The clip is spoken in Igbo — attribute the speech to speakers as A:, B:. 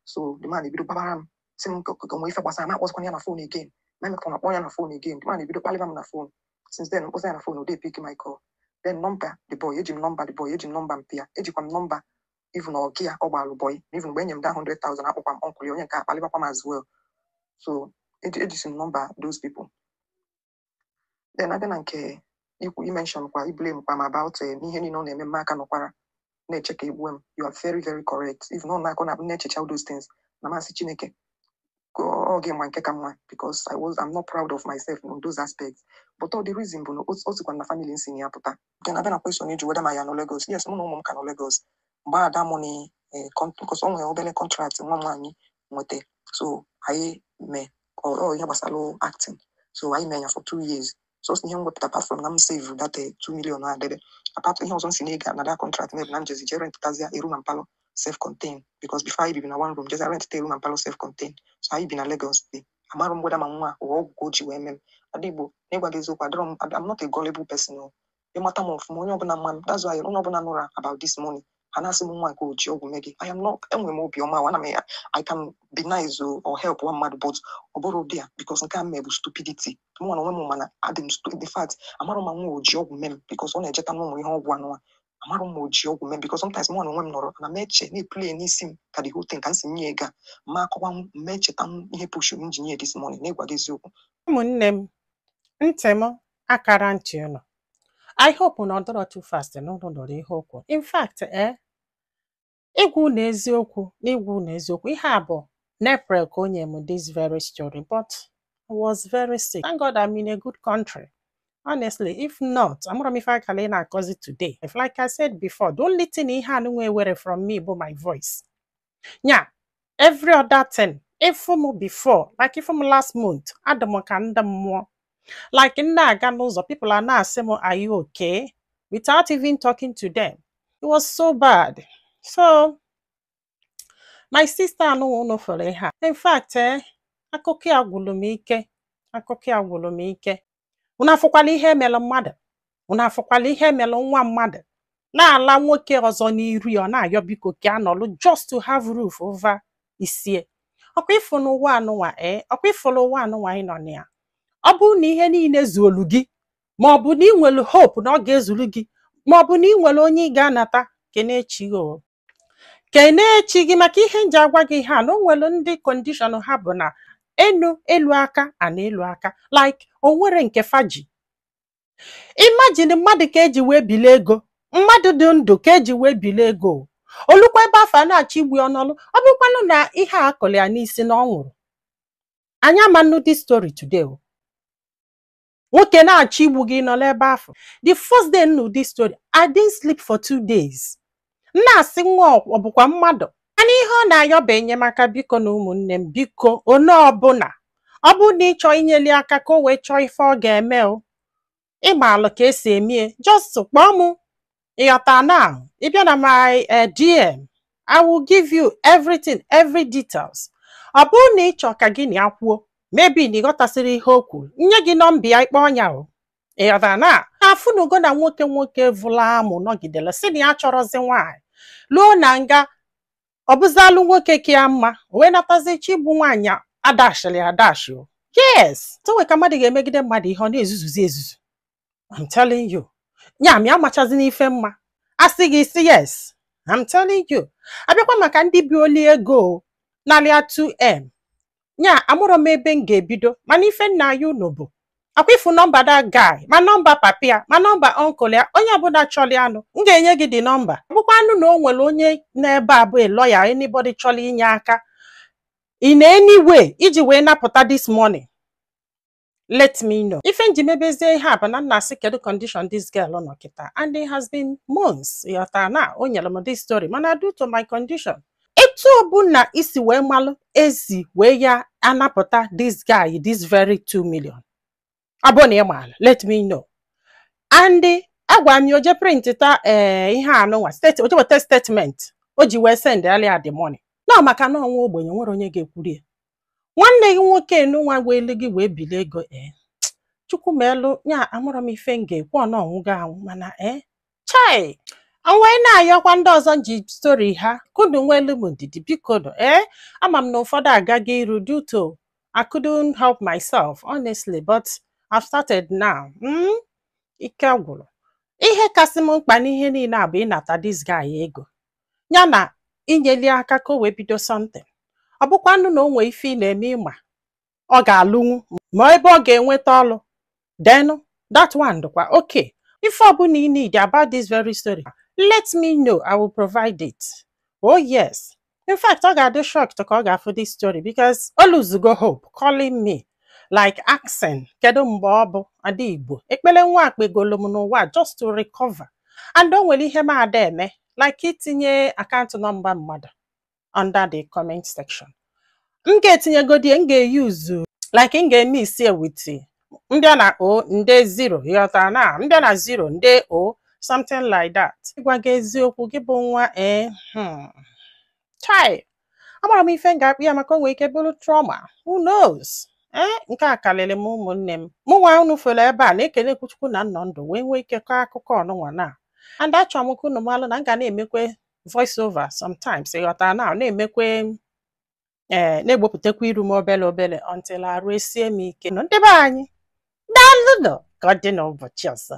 A: So the man ebido babara m, sị m ka nwee ife gbasara m akpọzikwana ya na phone again. Ma emekwa akpọ ya na phone again, the man ebido kpalịba m na phone. Since then, mkpọsa ya na phone, o dey pick my call. Then number the boy, eji m number the boy, eji m number mpi ya, ejikwa m number even ọgị ya ọ gbalụ boy. Even mgbe enye m that 100,000, akpọkwa m uncle ya, onye nke akpalịbakwa m as well. So ejisi m number those people. Then abịa na nke ikwu, imention kwa, iblame kwa m about n'ihe niile ọ na-eme, mma aka nọkwara na-eche ka egbuo m. You are very very correct. Even ọ na-akọ na na-echecha all those things na masị Chineke ka ọ ga-enwa nke ka mma, because I'm not proud of myself in those aspects. But all the reason bụ na o sikwa na family nsi na ya pụta. Then abịa na question iju whether ma ya nọ Lagos. Yes, mụ na ụmụ m ka nọ Lagos. Mgbe ada money, because o nwere obere contract nwa m nwaanyị nweta, so anyị mee ọ ihe gbasara acting, so anyị mee ya for 2 years. So ihe m wepụta, apart from na m save that 2 million adịrị, apart ihe ọzọ m si na ego na that contract na m jezi jee rentazia a room and parlour self contained, because before anyị bibi na one room, jezi rent a room and parlour self contained. So anyị bi na Lagos dị. Amarụ m whether ma nwa ụwa ọgwụ ka o ji wee mee m. Ada Igbo, n'ịgwa gị eziokwu, adịrọ m, I'm not a gullible person o. Ịmata m ọfụma, onye ọbụla mma m, that's why onye ọbụla nụra about this money, ha na-asị m nwa nke o ji ọgwụ mee gị. I am not. Enwere m obi ọma, ana m I can be nice o or help nwa mmadụ, but ọ bụrụ ụdị a, because nke a mee bụ stupidity. Mụ na onwe m, mana adị m in fact, amarụ ma nwa o ji ọgwụ mee m, because ọ na-ejeta n'ụmụ ihe ọgwụ anụnwa. Amarụ m ma o ji ọgwụ mee m, because sometimes mụ na onwe m nọrọ na m eche na-eplay n'isi m ka the whole thing ka m si nye ego a ma akọwa m ma echeta m ihe push m ji nye this money, na ịgwa gị eziokwu.
B: Ụmụnne m, ntị m akara ntị unu. I hope na ọ dọrọ too fast na unu nụrụ ihe okwu. In fact, ịgwa unu eziokwu na ịgwa unu eziokwu, ihe a bụ n'April ka o nye m this very story, but I was very sick. Thank God I'm in a good country. Honestly, if not, amụrụ m ife akara ị na-akọzi today. If, like I said before, the only thing ihe anụnwa ewere from me bụ my voice. Nya, every other thing, ịfụ m before, like ịfụ m last month, adị m ka ndị mmụọ. Like m na-aga n'ụzọ, people are na-asị m, "Are you okay?" Without even talking to them. It was so bad. So, my sister anụnwa unu fụrụ ihe a. In fact, akụkọ ya gwụrụ m ike. Akụkọ ya gwụrụ m ike. Unu afụkwala ihe emere mmadụ. Unu afụkwala ihe emere nwa mmadụ. Na-ala nwoke ọzọ n'iru ya, ọ na-ayọ biko ka a nọlụ just to have roof over isie. Ọkwa ịfụ n'ụwa anụnwa, ọkwa ịfụrụ ụwa anụnwa anyị nọ na ya. Ọ bụrụ na ihe niile zuolu gị, ma ọ bụ na ị nwere hope na ọ ga-ezuru gị, ma ọ bụ na ị nwere onye ị ga-anata, kenechi gị o. Kenechi gị maka ihe nji agwa gị ihe a na o nwere ndị condition ha bụ na enu elu aka ana elu aka, like o nwere nke faji. Imagine, mmadụ ka eji wee bili ego, mmadụ dị ndụ ka eji wee bili ego. Olukwa ebe afọ a na-achọ igbu ya ọnọlụ, ọ bụrụkwanụ na ihe a akụrụ ya n'isi na ọ nwụrụ. Anyị ama nnu this story today o. Nwoke na-achọ igbu gị nọ n'ebe afọ. The first day nnu this story, I didn't sleep for 2 days. M na-asị nwa ọ bụkwa mmadụ. Mana ihe ọ na-ayọ bụ enyemaka, biko na ụmụnne m, biko, onye ọbụla ọ bụrụ na ị chọọ inyeli aka ka o wee chọọ ife ọ ga-eme o, ịmaalụ ka esi emie, just kpọọ mụ, ịghọta? Now ị bịa na my DM, I will give you everything, every details. Ọ bụrụ na ị chọọ ka gị na ya kwuo, maybe na ịghọtasịrị ihe o kwuru, nye gị nọmba ya, ịkpọ ọnya o, ịghọta? Na afụnugo na nwoke nwoke vụla amụ nọgidere si na ya chọrọzi nwaanyị luo na nga, ọ bụzalụ nwoke ka ya mma, o wee natazi chi igbu nwaanyị adashịrị adashi o. Yes, towe ka mmadụ ga-emegide mmadụ ihe ọ na-ezuzuzi ezuzu. I'm telling you, ya ma amachazi n'ife mma asị gị isi. Yes, I'm telling you. Abịakwa maka ndị bi oli ego o, narịa 2M nya, amụrọ m ebe m ga-ebido, mana ife nna ya unu bụ akwa ifu nọmba that guy, ma nọmba papi ya, ma nọmba uncle ya. Onye ọbụla chọrọ anụ, m ga-enye gị dị nọmba. Bụkwa anụ na o nwere onye n'ebe a bụ a lawyer, anybody chọrọ inye aka in any way iji wee napụta this money, let me know. Ife nji mebezie ihe a bụ na nna asị kedu condition this girl nọ kịta, and it has been months, ịghọta, na o nyere m this story, mana due to my condition, etu ọbụla isi wee malụ esi wee ya anapụta this guy this very 2 million, ọ bụrụ na ị maara, let me know. And agwara m ya oje print ta ihe anụnwa state, oje weta statement o ji wee send ya the money na maka na ọnwa ogbenye nwere onye ga-ekwuri ya. Nwanne gị nwoke enunwa wee gị wee bili ego, chukwu melụ ya, amụrụ m ife m ga-ekwu, ọ na ọnwụgo anwụ, mana chai, M wee na-ayọkwa ndị ọzọ ji story ha kunu nwelu m ndidi, biko nụ. Ee, ama m na ụfọdụ agaghị iru due to I couldn't help myself, honestly, but I've started now. Ike gwụrụ. Ihe kasị m mkpa n'ihe niile a bụ ịnata this guy ego, ya na inyeli aka ka o wee bido something. Ọ bụkwanụ na o nwee ife ị na-eme, ịma ọ ga-alụnwu ma ebe ọ ga-enweta ọlụ, then that one dịkwa okay. Ife ọbụla ị need about this very story, let me know, I will provide it. Oh yes, in fact, ọ ga-adị shocked ka ọ ga-afụ this story because o lose-go hope, calling me like asking kedu mgbe ọ bụ. Ada Igbo, ekpere nwa akpegolo m n'ụwa just to recover, and o nwere ihe m ada eme, like itinye account number mmadụ under the comment section. M ga-etinyegodi, m ga-eyuzu like m ga-eme isi with mbịa na o nde zero, ịghọtara? Na mbịa na zero nde o, something like that. Ịgwa gị eziokwu, gị bụ nwa, ee, chai, amara m ife m ga-akpụ ya, maka o nwere ike bụrụ trauma, who knows? Ee, nke a karịrị m. Ụmụnne m, mụ nwa unu fere ebe a na-ekele Chukwu na nnọ ndụ wee nwee ike kọọ akụkọ ọnụnwa na. And achọrọ m ka unu malụ na m ga na-emekwe voice over sometimes, ịghọtara? Na na-emekwe, ee, na-egbopụtakwa iru m obere obere until arụ esie m ike. Ndị be anyị, daalụnụ. Ka ọ dị n'ụbọchị ọzọ.